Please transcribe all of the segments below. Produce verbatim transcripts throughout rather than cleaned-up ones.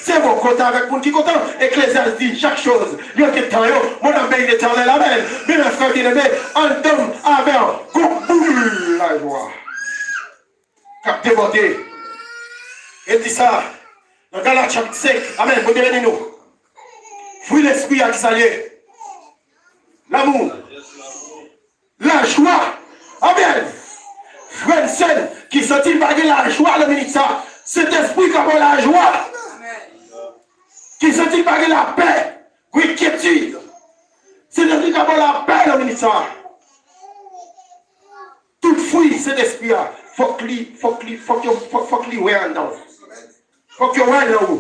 Se bon, kontan avèk moun ki kontan. Eklezyas di, chaque chose, il y a un temps, mon âme bénit l'Éternel, amen. Men, men, frè byeneme, ann tann avè yon gwo boul lajwa k ap debòde. E di sa, nan Galat chapit senk, amen, Bondye beni nou. Fwi lespri a ki sa l ye? Lanmou. Lajwa. Amen. Frè m, sè m, ki santi l pa gen lajwa nan minit sa, Sentespri ka ba w lajwa. Ki santi l pa gen lapè, gen enkyetid, Sentespri ka ba w lapè nan minit sa. Tout fwi Sentespri a, fòk li, fòk li, fòk yo, fòk, fòk li wè anndan w. Fòk yo wè nan ou.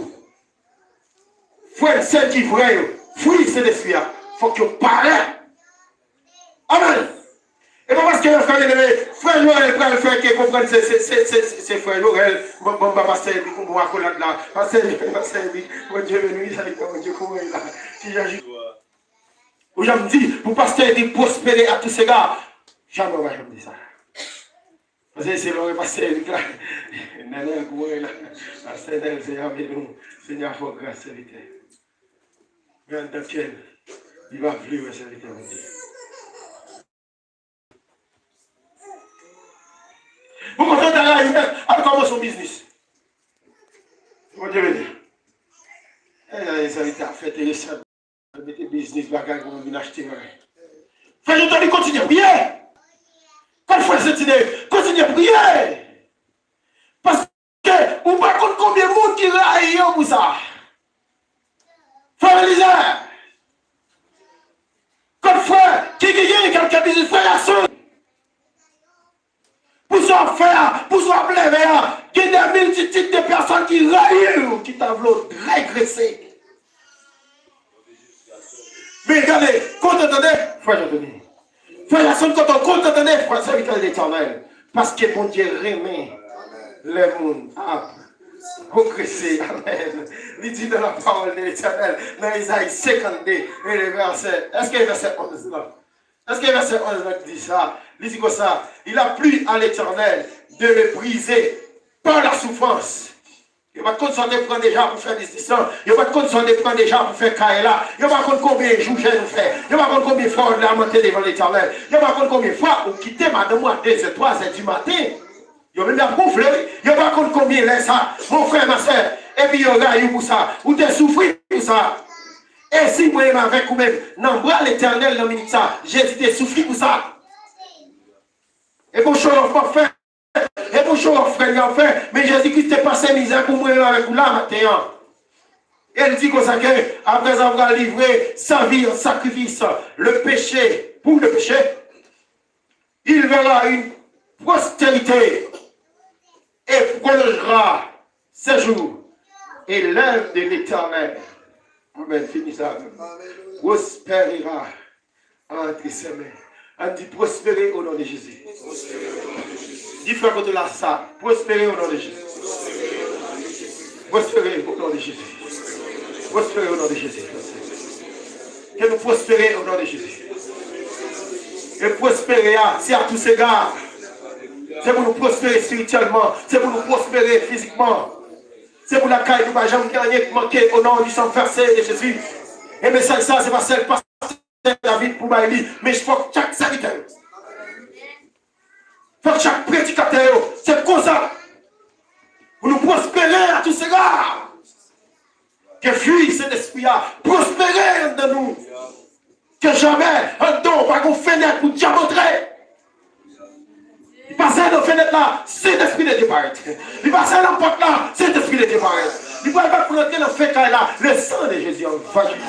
Frè m, sè m ki vrè yo, fwi Sentespri a, fòk yo parèt. Amen. E pa paske yo fè rele frè Jorel pral fè ke konprann se, se, se, se, se, se frè Jorel. Bon, bon, ba pastè epi konprann akolad la. Pastè, pastè epi, Bondye beni, sa li fè, Bondye kouvri la. Ti Jan Ou janm di pou pastè Eddy pwospere à tous égards. Jamè w pa janm di sa. Paske se lè w wè pastè Eddy la, Nènèl kouri la. Pastè Nènèl, Senyè beni w. Senyè fè w gras, sèvitè. Men anndan kè l, li pa vle wè sèvitè Bondye. Ou kontan ta rayi nèt, al kòmanse yon biznis. Bondye beni. Ey, ey, sèvitè ap fè enteresan. Mete biznis bagay pou moun vin achte bagay. Frè Jothony, kontinye priye. Kot frè Sentine, kontinye priye. Paske ou pa konn konbyen moun ki rayi yo pou sa. Frè Belizaire, kot frè ki, ki gen kèlke biznis, frè Jason. Pou sa w ap fè a, pou sa w ap leve a, gen de miltitid de pèsòn ki rayi w, ki ta vle w regrese. Men gade, kontan tande, frè Jothony. Frè Jason, kontan, kontan tande, frè sèvitè Letènèl. Paske Bondye renmen lè moun ap pwogrese. Amen. Li di nan la parole de l'Éternel, nan Ezayi senkannde, e le vèsè, èske vèsè onz lan? Èske vèsè onz lan ki di sa? Li di konsa, il a plu à l'Éternel de me briser par la souffrance. Yo pa t konn sa w te pran deja pou fè biznis lan. Yo pa t konn sa w te pran deja pou fè kay la. Yo pa konn konbyen jou jèn ou fè. Yo pa konn konbyen fwa w lamante devan Letènèl. Yo pa konn konbyen fwa ou kite madanm ou a de zè, twa zè di maten. Yo menm y ap gonfle, wi. Yo pa konn konbyen lè sa. Mon frè, ma sè, epi yo rayi w pou sa. Ou te soufri pou sa. E si mwen menm avèk ou menm, nan bra Letènèl nan minit sa, Jezi te soufri pou sa. E bon show off m ap fè. E pou show off frè n yo ap fè, men Jezi Kris te pase mizè pou mwen menm avèk ou la maten an. E l di konsa ke, après avoir livré sa vie en sacrifice, le péché, pour le péché, il verra une postérité et prolongera ses jours, et l'œuvre de l'Éternel, amen, fini sa, prospérera entre ses mains. Ann di, pwospere o non de Jezi. Di frè kote w la sa, pwospere o non de Jezi. Pwospere o non de Jezi. Pwospere o non de Jezi. Ke nou pwospere o non de Jezi. E pwospere a, se à tous égards. Se pou nou pwospere espirityèlman. Se pou nou pwospere fizikman. Se pou lakay nou pa janm gen anyen k manke o non du sang versé de Jésus. E mesaj sa, se pa sèl pastè David pou bay li, men fòk chak sèvitè yo, fòk chak predikatè yo, se konsa pou nou pwospere à tous égards. Ke fwi Sentespri a pwospere anndan nou. Ke jamè anndan w pa gon fenèt pou dyab antre. Li pase nan fenèt la, Sentespri de Dye parèt. Li pase nan pòt la, Sentespri de Dye parèt. Li pral bat pou l antre nan fen kay la, le sang de Jésus envahit.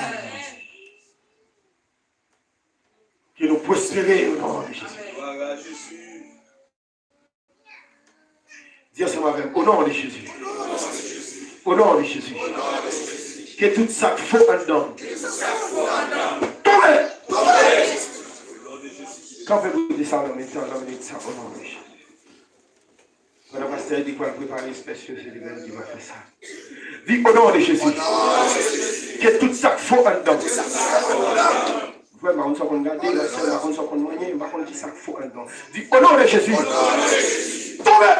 Ke nou pwospere o non de Jezi. Di ansanm avè m, o non de Jezi. O non de Jezi. Ke tout sa k fo anndan m tonbe. Kanpe pou di sa nan mitan, nan minit sa, o non de Jezi. Pandan pastè Eddie pral prepare espès yo, se li menm ki va fè sa. Di, o non de Jezi. Ke tout sa k fo anndan m. Frè m, m pa konn sa w konn gade, lè sè m pa konn sa w konn manyen, m pa konn ki sa k fo anndan. Di, o non de Jezi. Tonbe!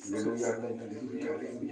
Alelouya, amen, alelouya, alelouya.